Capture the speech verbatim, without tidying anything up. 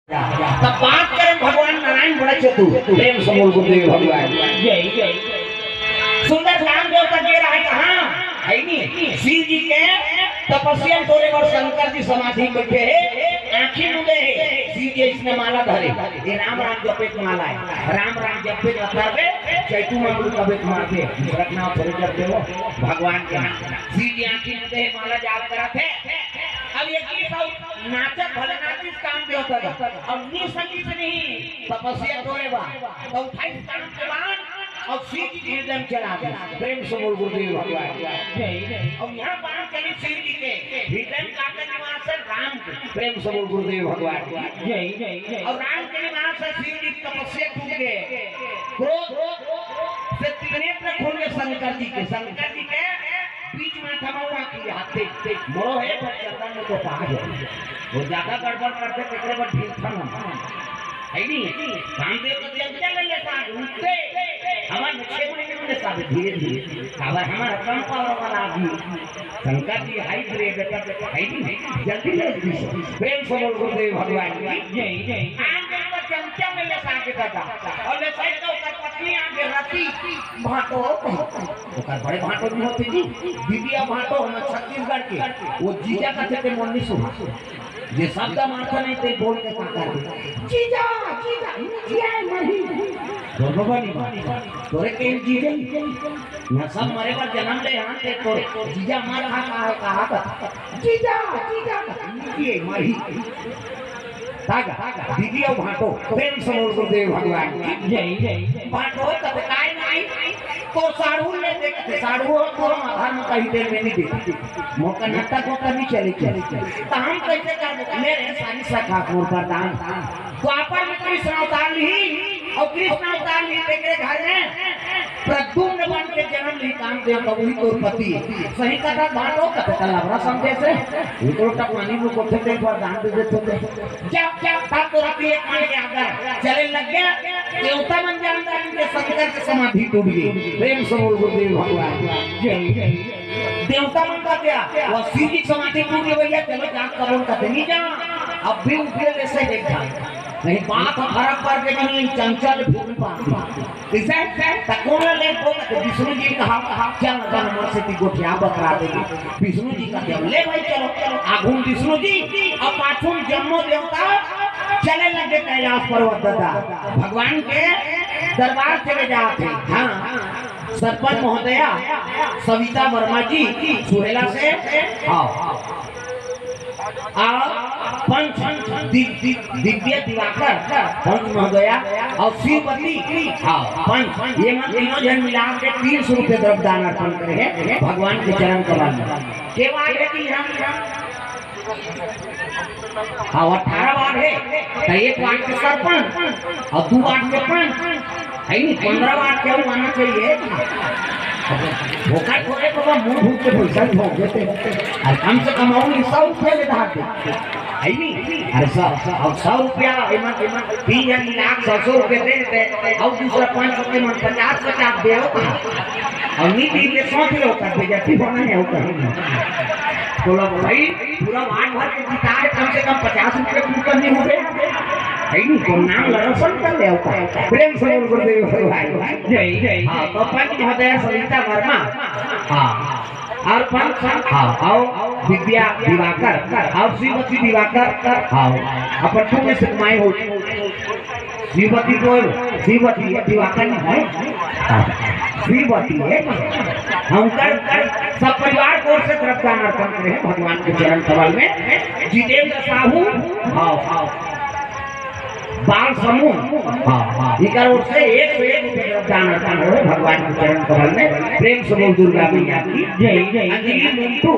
तब बात करें भगवान नारायण बड़ा चतुर, प्रेम से बोल गुरुदेव भगवान। जय जय। सुंदर काम देवता के रहे कहाँ है नी? शिव जी के तपस्या तोरे बर शंकर जी समाधि में बैठे हैं, आँखी मुदे है। शिव जी इसने माला धरे, ये राम राम जपे के माला है। राम राम जपे के करबे, चैतू मामू कबे मारते, रखना थोड़े जब देवो भगवान के नाम। शिव जी आँखी मुदे है, माला जाप करत है। अब ये की सब नाचत भले नाचिस काम देवता का। अब नी सकिस नहीं, तपस्या तोरे बा। तो उठाई काम के बाण और शिव जी के हृदय में चला दे। प्रेम से बोल गुरुदेव भगवान। जय जय। अब यहाँ बाण चली शिव जी के हृदय में जाकर निवास है राम के। प्रेम से बोल गुरुदेव भगवान। जय जय जय। और राम के निवास है शिव जी की तपस्या टूट गए। क्रोध से त्रिनेत्र खुल गए शंकर जी के। शंकर जी के बीच माथा में उड़ा के हाथ दे, दे, मोरो है पर चंदन में तो पा गया। वो ज्यादा गड़बड़ करते, तेकरे बर ढील था ना। है नहीं? कामदेव तो जब चल लेता, उठते, हमारे छह महीने में लेता, धीरे धीरे। अब हमारा कम पावर वाला आदमी, शंकर जी हाई ग्रेड का, है नहीं? जल्दी ले दी। प्रेम से बोल गुरुदेव भगवान की। जय, जय। कामदेव तो चमचा में लेता के दादा। और लेता ही तो ओकर पत्नी आगे रहती, भाटो। ओकर बड़े भाटो नहीं होते जी, दीदिया भाटो हम छत्तीसगढ़ के, वो जीजा का चलते मोर नहीं सुहा। ये शब्द मारता नहीं ते बोल के का कर दे। जीजा, जीजा, जीजा है मरी। बोल बाबा नहीं मारता। तोरे के जीजा ही। यहाँ सब मरे पर जन्म ले यहाँ ते तोरे जीजा मार खा कहा है, कहा था। जीजा, जीजा, ये मरी। तागा, दीदी और भाटो, प्रेम से बोल गुरुदेव भगवान की। जय, जय, जय। भाटो, कब काय नहीं? तो साड़ू ले दे, साड़ू हो तो हम आधार में कहीं देर में नहीं दे। मौका नट्टा को कभी चले, चले, चले। तो हम कैसे कर दे? मेरे सारी सखा को प्रदान। द्वापर में कृष्ण अवतार ली, और कृष्ण अवतार ली तेरे घर में प्रद्युम्न बन के जन्म ली काम दे, तो वही तोर पति। सही कथा भाटो, कथा का लबरा समझे से। ये तो टपवानी में कोठे दे, वरदान दे देते थे। जब, जब तक तो रखी एक माँ के आगे चले लग गया, देवता मन जानता इनके शंकर के समाधि टूट गई। प्रेम से बोल गुरुदेव भगवान। जय, जय। देवता मन का क्या? वो शिव जी समाधि टूट गई भैया, चलो जान करोड़ का नहीं जा। अब भी उठे वैसे देखा। नहीं बात फर्क पड़ के नहीं, चंचल भूमि पाती। इसे त कोन ले बोल के विष्णु जी कहा, कहा, चल, चल, मोर से ती गोठिया बकरा दे। विष्णु जी का जब ले भाई, चलो, चलो, आगुन विष्णु जी, अब पाछुन जम्मो देवता चले लगे कैलाश पर्वत दादा। भगवान के दरबार चले जाते। हाँ, सरपंच महोदया, सविता वर्मा जी, सुहेला से, आओ। आ पंच दि-, दि-, दिव्य दिवाकर, पंच महोदया और शिवपति, हाँ, पंच, ये मन तीनों जन मिला के तीन सौ रुपये द्रव्य दान अर्पण करे हैं भगवान के चरण कमल में। केवल है कि हम, हाँ, अठारह वार्ड है, तो एक वार्ड के सरपंच और दो वार्ड के पंच, है नहीं, पन्द्रह वार्ड के आना चाहिए। धोखा थोड़े बाबा, मुंह भूख के पैसा ही भोग देते हैं। अरे कम से कम और सौ रुपया ले धार दे, है नहीं? अरे सौ, अब सौ रुपया, एमन, एमन तीन जन लाख सौ सौ रुपये दे देते, और दूसरा पाँच रुपये मन पचास पचास दे होता। और नहीं दे, सोच लो, कर दे जाती होना है, वो कहीं नहीं। तो लोग भाई, पूरा वार्ड भर के जिता है, कम से कम पचास रुपये ऊपर नहीं हो गए, है नहीं? तो नाम लड़सन कर ले होता है। प्रेम से बोल गुरुदेव भगवान। जय, जय। हाँ, तो पंच महोदय सविता वर्मा, हाँ, और पंच, हाँ, और विद्या दिवाकर, और श्रीमती दिवाकर, हाँ, अपन टूके से कमाई हो। श्रीमती को, श्रीमती दिवाकर नहीं है, हाँ, श्रीमती है। हम कर, कर सब परिवार को से द्रव्यदान अर्पण करें भगवान के चरण कमल में। जितेंद्र साहू, हाँ, हाँ। बाल समूह, हाँ, हाँ। इकर ओर से एक सौ एक रुपये का दान अर्पण हो भगवान के चरण कमल में। प्रेम से बोल दुर्गा मैया की जय, जय। अंजलि मंटू,